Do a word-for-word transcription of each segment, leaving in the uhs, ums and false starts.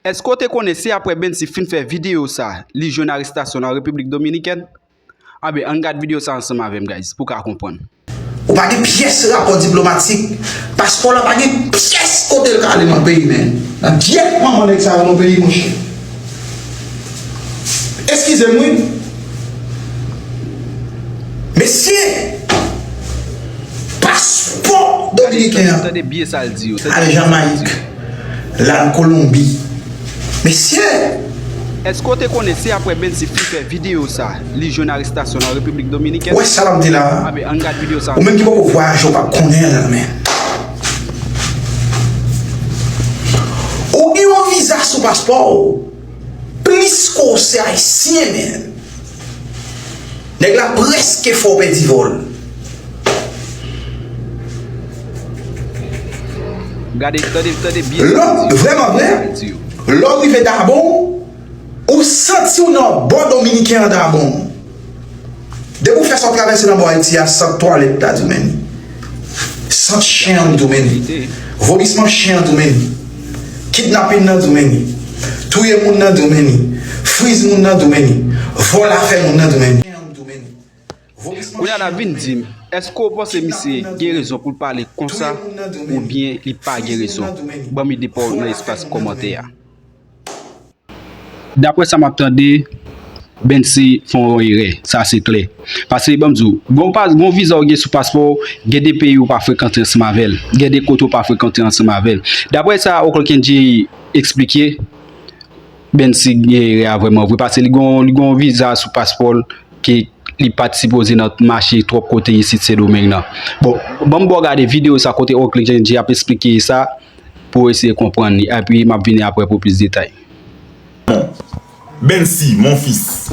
Èske w te konnen se apre Bency fin fè videyo sa, li jwenn arestasyon nan Repiblik Dominikèn? Anben, ann gad videyo sa ansanm avè m, guys, pou w ka konprann. Ou pa gen pyès rapò diplomatik. Paspò la pa gen pyès kote l ka ale nan peyi, men. Nan gyèt manman nèg sa yo nan peyi, monchè. Eskize m, wi. Mesye, paspò dominiken an. Tande byen sa l di yo. Tande byen sa l di yo. Al Jamayik. L al Kolonbi. Mesye! Èske w te konnen se apre Bency fin fè videyo sa, li jwenn arestasyon nan Repiblik Dominikèn? Ou wè sa m ap di la a? Anben, ann gad videyo sa. Ou menm ki poko vwayaje, ou p ap konnen l, men. Ou gen yon viza sou paspò w, plis ke w se ayisyen, men. Nèg la prèske fè w pèdi vòl. Gade, tande, tande byen sa l di yo. Vrèman vre, lè w rive Dabon, ou santi w nan bò dominiken an Dabon. Depi w fè sa w travèse nan bò Ayiti a, sant twalèt la di w men li. Sant chen an di w men li. Vomisman chen an di w men li. Kidnapin nan di w men li. Touye moun nan di w men li. Friz moun nan di w men li. Vòl afè moun nan di w men li. Kounye a la vin di m, èske w panse misye gen rezon pou l pale konsa, oubyen li pa gen rezon? Ban m ide pa w nan espas kòmantè a. Daprè sa m ap tande, Bency fè yon erè, sa se klè. Paske, ban m di w, gon pa, gon viza w gen sou paspò w, gen de peyi w pa frekante ansanm avè l, gen de kote w pa frekante ansanm avè l. Daprè sa Oclokendji eksplike, Bency gen erè a vrèman vre, paske li gon, li gon viza sou paspò l ke li pa t sipoze nan mache twòp kote isit Sendomeng nan. Bon, ban m ba w gade videyo sa kote Oclokendji ap eksplike sa pou w eseye konprann li, epi m ap vini apre pou plis detay. Bency, mon fils,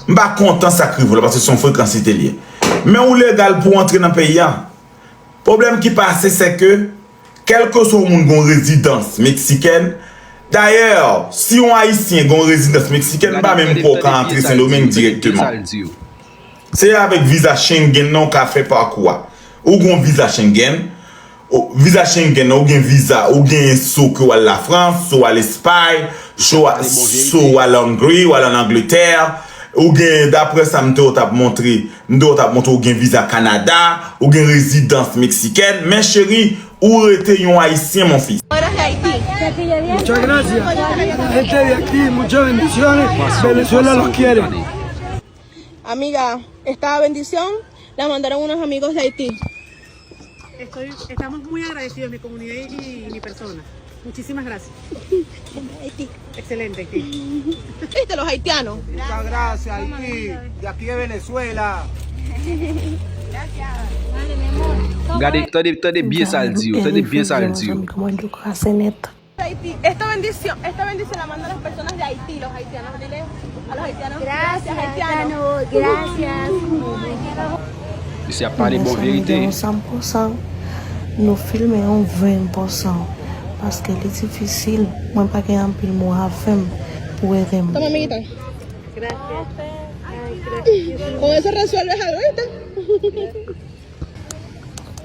m pa kontan sa k rive w la, paske se yon frekansite l ye. Men ou legal pou w antre nan peyi a. Pwoblèm ki pase, se ke, kèlkeswa yon moun gen yon rezidans meksikèn, dayè, si yon Ayisyen gen yon rezidans meksikèn, m pa menm kwè w ka antre Sendomeng dirèkteman. Se avèk viza Schengen nan w ka fè pakou a. Ou gen yon viza Schengen, Viza Schengen nan, ou gen viza, ou gen so ke w al Lafrans, so w al Espay, so w al Hongri, w al ann Angletè, ou gen, daprè sa m te wè w t ap montre, m te wè w t ap montre ou gen viza Kanada, ou gen rezidans meksikèn, men cheri, ou rete yon Ayisyen, mon fils. Muchas gracias. La gente de aquí, muchas bendiciones. Venezuela los quiere. Amiga, esta bendición la mandaron unos amigos de Haití. Estoy, estamos muy agradecidos, mi comunidad y, y mi persona. Muchísimas gracias. Haití. Excelente, Haití. ¿Viste los haitianos? Muchas gracias, Haití. De aquí de Venezuela. Gade, tande, tande byen sa l di yo, tande byen sa l di yo. Kòman yo krase nèt. Haití. Esta bendición, esta bendición la mando a las personas de Haití, los haitianos. Dile a los haitianos, gracias, haitiano, gracias. Misye ap pale bon verite. Yon san pou san, nou filme yon ven pou san. Paske li difisil, mwen pa gen anpil mo avè m pou ede m. Toma, amiguita. Gracias. Ay, gracias. Con eso resuelves algo, ¿viste?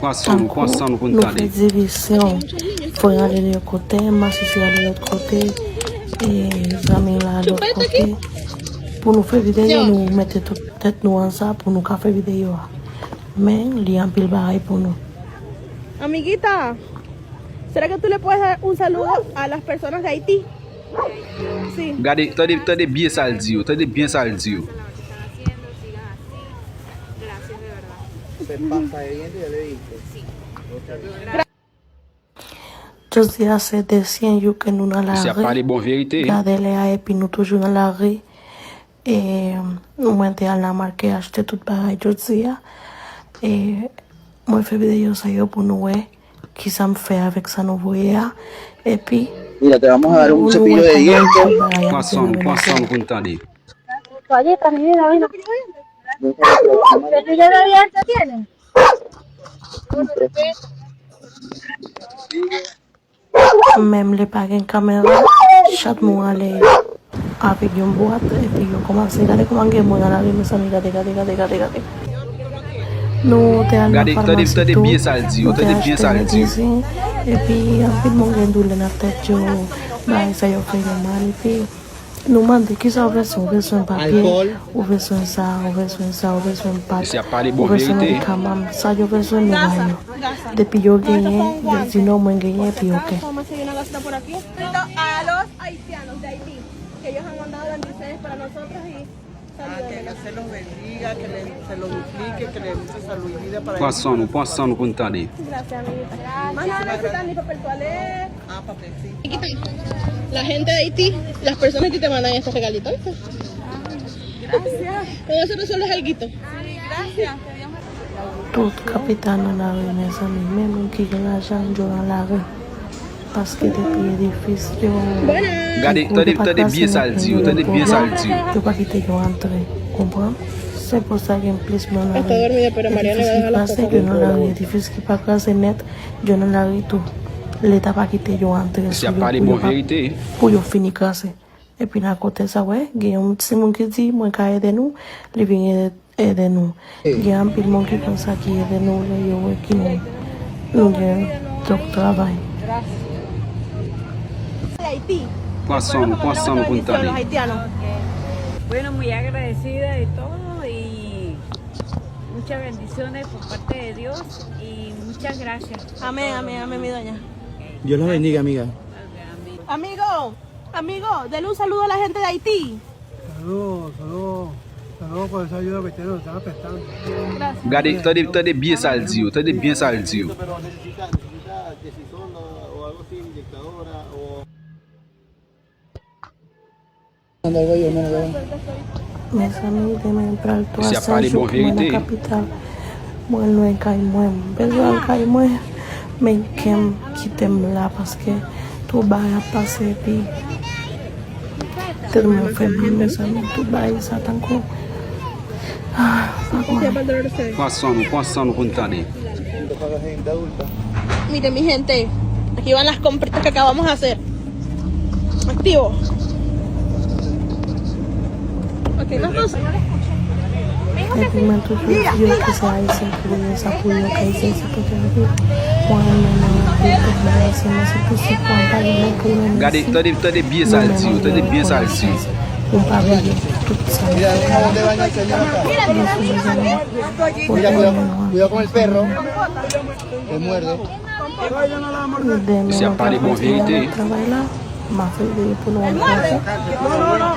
Pran san nou, pran san nou pou n tande. Nou fè divisyon. Frè ale yon kote, masisi ale lòt kote, e zanmi la lòt kote. Pou nou fè videyo, nou mete tout tèt nou ansanm pou nou ka fè videyo a. Men, li anpil bagay pou nou. Amiguita, ¿será que tú le puedes dar un saludo a las personas de Haití? Sí. Gade, tande, tande byen sa l di yo, tande byen sa l di yo. Jodi a se desyen yo ke nou nan lari. Misye ap pale bon verite. Gade lè a epi nou toujou nan lari. E mwen te al nan makè achte tout bagay jodi a. E mwen fè videyo sa yo pou nou wè kisa m fè avèk sa nou voye a. Epi pou nou wè kòman tout bagay ap vini nan pou n tande. Menm lè pa gen kamera, chat mwen ale avèk yon bwat epi yo kòmanse gade kòman gen moun nan lari mezanmi gade gade gade gade gade. Nou te al nan famasi tou, nou te achte medizin epi anpil moun gen doulè nan tèt yo. Bagay sa yo fè yo mal, epi nou mande kisa w bezwen, w bezwen papye, w bezwen sa, w bezwen sa, w bezwen pat, w bezwen medikaman, sa yo bezwen nou ba yo. Depi yo genyen, yo di non, mwen genyen, epi oke. Ah, que Dios se los bendiga, que le, se los duplique, que le dé mucha salud y vida para ellos. Pran san nou, pran san nou pou n tande. Gracias, amiguita. Más nada necesitan ni papel toalé. Ah, papel, sí. La gente de Haití, las personas de Haití te mandan este regalito, ¿viste? Gracias. Con eso resuelves alguito. Sí, gracias. Tout kapital nan lari, mezanmi. Menm moun ki gen lajan, yo nan lari. Paske depi edifis yo, gade, tande, tande byen sa l di yo, tande byen sa l di yo. Yo pa kite yo antre, konprann? Se pou sa gen plis moun nan lari. Edifis ki kraze, yo nan lari. Edifis ki pa kraze nèt, yo nan lari tou. Leta pa kite yo antre sou yo pou yo pa, pou yo fini kraze. Epi nan kote sa, wè, gen yon timoun ki di, mwen ka ede nou, li vin ede ede nou. Gen anpil moun ki konsa ki ede nou lè yo wè ki nou, nou gen twòp travay. Pran san nou, pran san nou pou n tande. Bueno, muy agradecida de todo y muchas bendiciones por parte de Dios y muchas gracias. Amén, amén, amén, mi doña. Dios los bendiga, amiga. Amigo, amigo, dele un saludo a la gente de Haití. Saludos, saludos, saludos por esa ayuda que ustedes nos están prestando. Gracias. Gade, tande, tande byen sa l di yo, tande byen sa l di yo. Pero necesita, necesita que si sonda o algo así, inyectadora o... Mezanmi, demen pral twa san jou pou mwen nan kapital. Mwen lwen kay mwen. M bezwen al kay mwen. Men kè m kite m la paske tout bagay ap pase epi tèlman fè mal, mezanmi. Tout bagay sa tankou, ah, pa konnen. Pran san nou, pran san nou pou n tande. Mire, mi gente, aquí van las compritas que acabamos de hacer. Activo. Ok, no, no. Epi mwen toujou di yo ke se Ayisyen ki vini sa pou yo, ke Ayisyen se pote anpil. Mwen renmen nou anpil, tout bagay se mèsi pou sipò, m pa gen mo pou renmèsye. Gade, tande, tande byen sa l di yo, tande byen sa l di yo. Pou m pa bliye tout sa. Mèsi, mezanmi. Mira, cuidado, cuidado con el perro. Te muerde. Misye ap pale bon verite. Travay la, m ap veye pou nou ankò.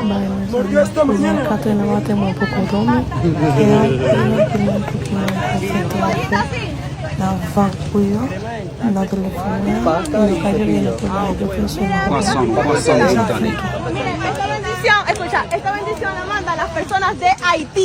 Bay mwen sa, premye katè nan maten mwen poko dòmi. E anpil, anpil moun ki mwen konsantre nan vant pou yo, nan telefòn mwen, yo ka jere yo pou yo, yo fè sou mwen. Pran san nou, pran san nou pou n tande. Esta bendición, escucha, esta bendición la manda a las personas de Haití.